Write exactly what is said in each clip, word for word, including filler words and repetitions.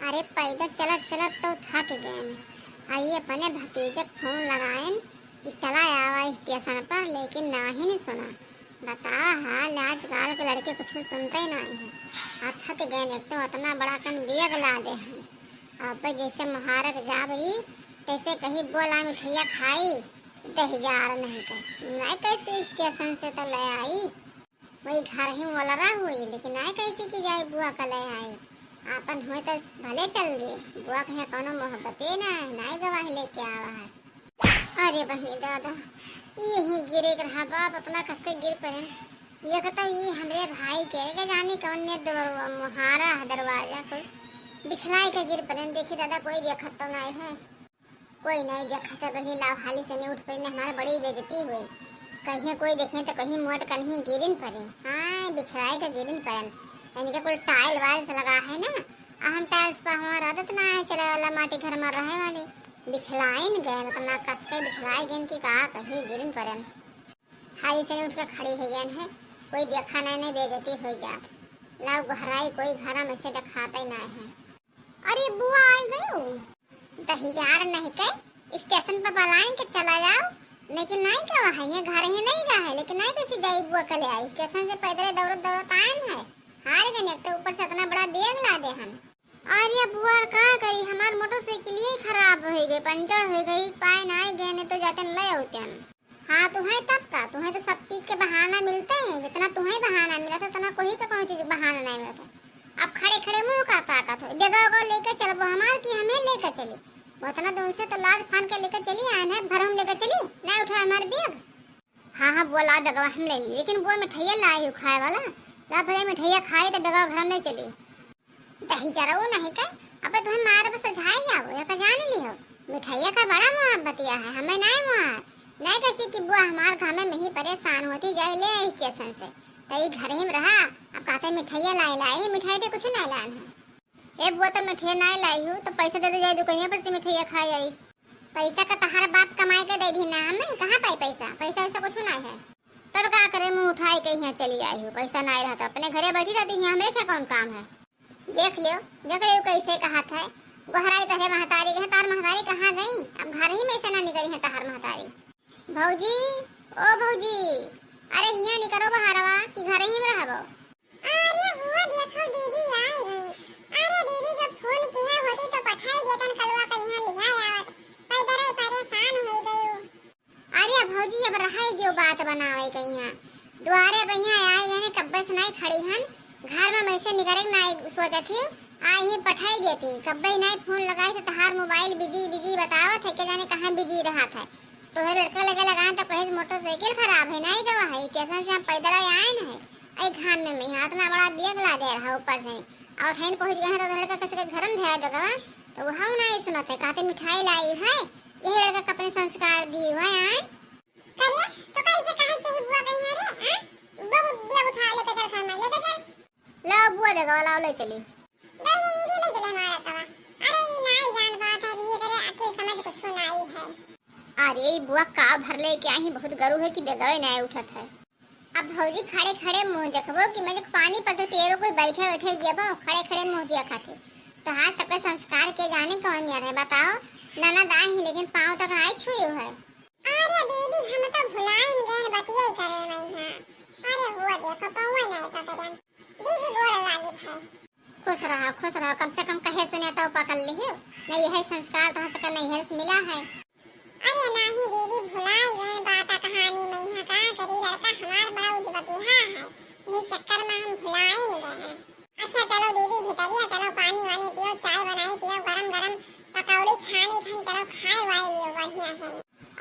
अरे, पैदल चलत चलत तो थक गएन। आ ये अपने भतीजे क फोन लगाएन कि चला आवा स्टेशन पर, लेकिन नाहीं न सुना। बतावा हाल, आजकल के लड़के कुछ सुनते ही नाहीं हैं। आ थक गएन, एक तो अतना बड़ा कन बैग लादे हैं। अब जैसे मोहारा क जाब ही, तैसे कही, "बुआ ला मिठैया खाई, दही जार नहीं कह।" नहीं कह स्टेशन से तो ले आई। वही घर ही मोलरा हुई, लेकिन आए कैसे कि जाए बुआ का ले आई। आपन हुए तो भले चल गए, बुआ के यहाँ कौनो मोहब्बते ना है, नाई गवाही लेके आवा है। अरे बहिनी दादा, यही गिरे के रहा बाप, अपना कस के गिर पड़ेन। ये कहता ये हमरे भाई के, के जानी कौन ने दरवा-, मोहारा है दरवाजा को बिछलाई के गिर पड़ेन। देखी दादा, कोई देखत तो नाई है। कोई नाई देखत है बहिनी, लाओ हाली से नहीं उठ पड़ी, हमारा बड़ी बेइज्जती हुई। कहीं कोई देखे तो कहीं मोट कहीं गिरिन पड़े। हाँ, बिछड़ाई के गिरिन पड़न। इनके कुल टाइल वाइल्स लगा है ना, आ हम टाइल्स पर हमार आदत ना है चले वाला, माटी घर में रहे वाली। बिछलाइन गए, मतलब ना कस के बिछलाई गए कि का कहीं गिरिन पड़न। हाली से नहीं उठ के खड़ी हो गए हैं, कोई देखा नहीं, नहीं बेइज्जती हो जात। लाओ गोहराई, कोई घर में से दिखाते नहीं है। अरे बुआ आई गयो। दहिजार नहीं के स्टेशन पर बलाएं के चला जाओ, लेकिन नहीं के वहाँ ये घर ही नहीं रहा है, लेकिन नहीं कैसे जाई बुआ के ले आई, स्टेशन से पैदल दौड़त दौड़त आए हैं। हार गए, एक तो ऊपर से इतना बड़ा बैग लादे हम। अरे बुआ का करी, हमार मोटरसाइकिल ही खराब हो गई, पंचर हो गई, पाए ना गए, नहीं तो जाते ले आते हम। हाँ, तुम्हें तब का, तुम्हें तो सब चीज के बहाना मिलते हैं, जितना तुम्हें बहाना मिला था, उतना कोई का कोनो चीज के बहाना नहीं मिला था। अब खड़े खड़े मुंह का ताकत हो, बेगा उगा लेके चलबो हमार कि हमें लेके चली? वो इतना दूर से तो लाद फान के लेके चली आए हैं, भरम लेके चली, नहीं उठा हमार बैग। हाँ, हाँ, बुआ ला बेगवा हम ले ली, लेकिन बुआ मिठाइया लाई हूँ खाए वाला, ला भले मिठाइया खाई तो बेगवा घर में चली। दही जरा वो नहीं कहे, अब तुम्हें मार बस सुझाई जाओ, या का जान ली हो। मिठाइया का बड़ा मुहार बतिया है, हमें नहीं मुहार। नहीं कैसे कि बुआ हमार घर में ही परेशान होती जाए ले आई स्टेशन से, तो ये घर ही में रहा। अब कहते मिठाइया लाई लाई, मिठाई तो कुछ नहीं लान है। ए बुआ, तो मिठाइया नहीं लाई हूँ, तो पैसा दे दे जाए दुकानिया पर से मिठाइया खाए आई। पैसा का तहार बाप कमाई के दे दी ना हमें, कहाँ पाई पैसा? पैसा वैसा कुछ नहीं है। तब का करे, मुंह उठाई के यहाँ चली आई हूँ, पैसा नहीं रहता, अपने घरे बैठी रहती है, हमरे क्या कौन काम है? देख लियो, देख लियो कैसे कहत है, गोहराई तोहरे महतारी के है, तार महतारी कहाँ गई? अब घर ही में से ना निकली है तार महतारी। भौजी, ओ भौजी, अरे हियाँ निकरो बहारवा कि घर ही में रहबो। अरे हुआ देखो दीदी आई गई। अरे दीदी जब फोन किया होती तो पठाई देतन कलवा के यहाँ लिहा आवत। पैदल ही परेशान हो गयो। अरे भौजी, अब रहाई दियो बात बनावे के यहाँ। दुआरे अब यहाँ आए गए हैं, कब्बे से नहीं खड़ी हन। घर में मैं से निकरे के नहीं सोचत ही। आई ही पठाई देती। कब्बे ही नहीं फोन लगाए थे, तहार मोबाइल बिजी बिजी बतावत है, के जाने कहाँ बिजी रहत है। तोहरे लड़का लगे लगाए तो कहे मोटरसाइकिल खराब है, नहीं गवा है, स्टेशन से हम पैदल आए न है। आई घाम में मैं हाथ ना बड़ा बैग लादे रहा ऊपर से। और ठहन पहुँच गए हैं तो तोहरे लड़का किसी के घर में धया बेगवा, तो वह नहीं सुनत है, कहते मिठाई लाई है, यही लड़का का अपने संस्कार दी हुआ है। करे, तो कैसे कहे चाहिए बुआ गई है रे, हाँ? बुआ, बुआ उठा लेके चल खाना, लेके चल। लाओ बुआ बेगवा, लाओ ले चली। गई दीदी ले चले हमारा तवा। अरे ई नाई जान बात है, धीरे करे अकेल समझ कुछ नाई है। अरे ई बुआ का भर लेके आई, बहुत गरु है कि बेगवे नाई उठत है। अब भौजी खड़े खड़े मुंह देखबो कि मैं जो पानी पत्थर पिएबो, कोई बैठे बैठे देबो, खड़े खड़े मुंह दिया खातिर। तो हाँ, सबके संस्कार के जाने कौन नियर है बताओ। ननद आई है लेकिन पाँव तक नाई छुए है। अरे दीदी, हम तो भुलाइन गएन बतिये करे में हाँ। अरे हुआ देखो, पौवे नहीं तो करेन। दीदी गोड़ लागित है। खुश रहो, खुश रहो, कम से कम कहे सुने तो पकड़ लिहियो। नहीं यही संस्कार तो हमसे नैहर से मिला है। अरे नाही दीदी, भुलाइ गएन बात कहानी में, यहाँ का करी, लड़का हमार बड़ा उजबतिहा है, यही चक्कर में हम भुलाइन गएन। अच्छा चलो दीदी, भितरिया चलो, पानी वानी पियो, चाय बनाई पियो, गरम गरम पकौड़ी छानी थन, चलो खाए वाए लियो बढ़िया से।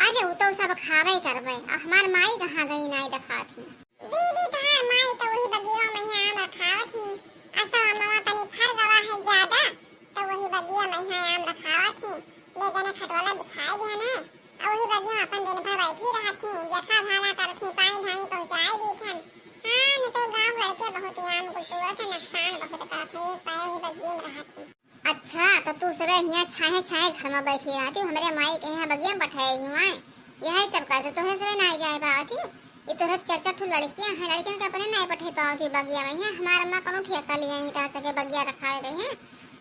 अरे उ तो सब खावे करबे, आ हमार माई कहाँ गई, नाई देखात ही। दीदी तहार माई तो वही बगिया में आम रखावत ही, असो अमवा तनी फर गवा है ज्यादा, तो वही बगिया में आम रखावत ही, ले गने खटोला बिछाए दिहन है, और वही बगिया में अपन दिन भर बैठी रहत ही, देखा भाला करत ही, पानी धानी पहुँचाए दीथन। हाँ, न तो गाँव लड़के बहुत आम कुल तोड़त है, नुकसान बहुत करत है, एक पाए वही बगिया में रहत ही। अच्छा, तो तू सबे हियाँ छाहे छाहे घर में बैठी रहती, हमरे माई के यहाँ बगिया में बैठाए हुआ है, यही सब करते, तोहरे सबे नाई जाए पावत ही। ये तोहरे चार चार ठो लड़कियाँ हैं, लड़कियन के अपने नाई बैठे पावत ही बगिया में, यहाँ हमार अम्मा कोनो ठेका लिए ही, तोहर सबके बगिया रखाए गई हैं,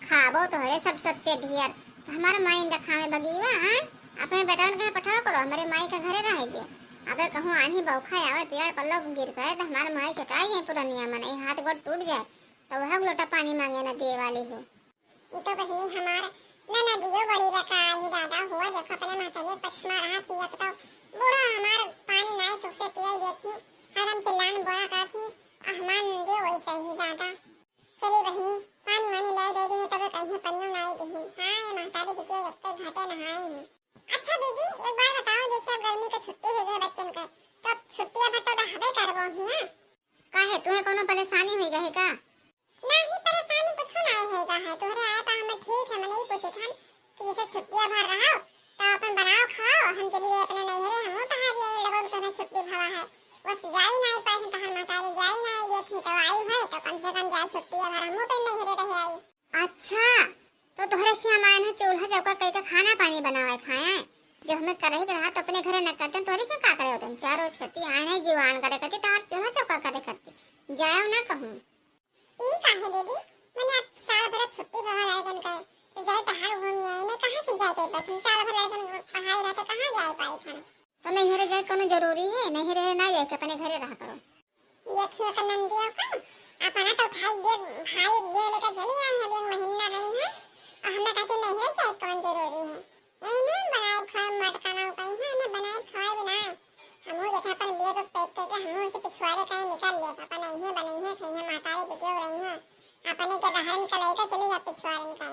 खाबो तोहरे सब सबसे ढेर। तो हमार माई न रखावे बगीवा, हाँ? अपने बेटवन के पठावा करो, हमरे माई के घरे रहे दियो। अबे कहूँ आन्ही बौखा आवे, पेड़ पल्लो गिर पड़े, तो हमार माई चोटाई जाए पुरनिया मन, ये हाथ गोड़ टूट जाए, तो वह लोटा पानी मांगे ना दिए वाली हो। ई तो बहिनी हमार ननदियो बड़ी बेकार ही दादा, हुआ देखो अपने महतारी पक्ष में रहत ही, अब तो बूढ़ा हमार पानी नाय सुख से पियाई देत ही, हरदम चिल्लान बोला करत ही, आ हमार ननदियो वैसे ही दादा। चली बहिनी, पानी वानी लाई दे दी, तबे कहीं पनियो नाय दिही। हाँ, ये महतारी बिटिया एक पे घाटे नहाई ही। अच्छा दीदी, एक बात बताओ, जैसे अब गर्मी के छुट्टी हो गए बच्चन के, तो अब छुट्टियां भर तो रहबे करबो हिया। काहे, तुहे कोनो परेशानी होई गए का? नाही, परेशानी कुछ ना होई गए है, तोहरे आए पर हम ठीक है, हम नहीं पूछे थन कि जैसे छुट्टियां भर रहो, तो अपन बनाओ खाओ, हम चली जाए अपने नैहरे, हमहू तहार ये लगन के हमें छुट्टी भवा है, बस जाई नहीं पाए थे, तहार महतारी जाई नहीं गए थी, तो आई है, तो कम से कम जाए छुट्टियां भर, हमहू तो नैहरे रह आई। अच्छा, तो तोहरे खिया हम आए हैं चूल्हा चौका कई का खाना पानी बनावे खाए, जब हमें करे के रहा तो अपने घरे न करते, तोहरे क्या का करे होते, चार रोज करती आए हैं जीवान करे करती, तो और चूल्हा चौका करे करती, जाओ ना कहूँ। ई काहे दीदी, मने आप साल भर छुट्टी भवा लड़कन का, तो जाए टहल घूम आई, ने कहाँ से जाए पेपर, तुम साल भर लड़कन पढ़ाई रहते कहाँ जाए पाए खाने? तो नैहरे जाए कोनो जरूरी है? नैहरे ना जाए के अपने घरे रहा करो। देखिए तो नंदिया का अपना तो भाई देख, भाई देख लेकर चली आई है, देख महीना रही है, और हमें कहते नैहरे जाए कौन जरूरी है? इन्हें बनाए खाए मटकाना कहीं है, इन्हें बनाए खाए बिना हमहू देखा अपन बेग पैक करके हमहू से पिछुआरे कहीं निकल ले, अपन इन्हें बनइहे खाइहे, महतारी बेटियों रही हैं, अपने के दहन का लड़का चली जा पिछुआरन का।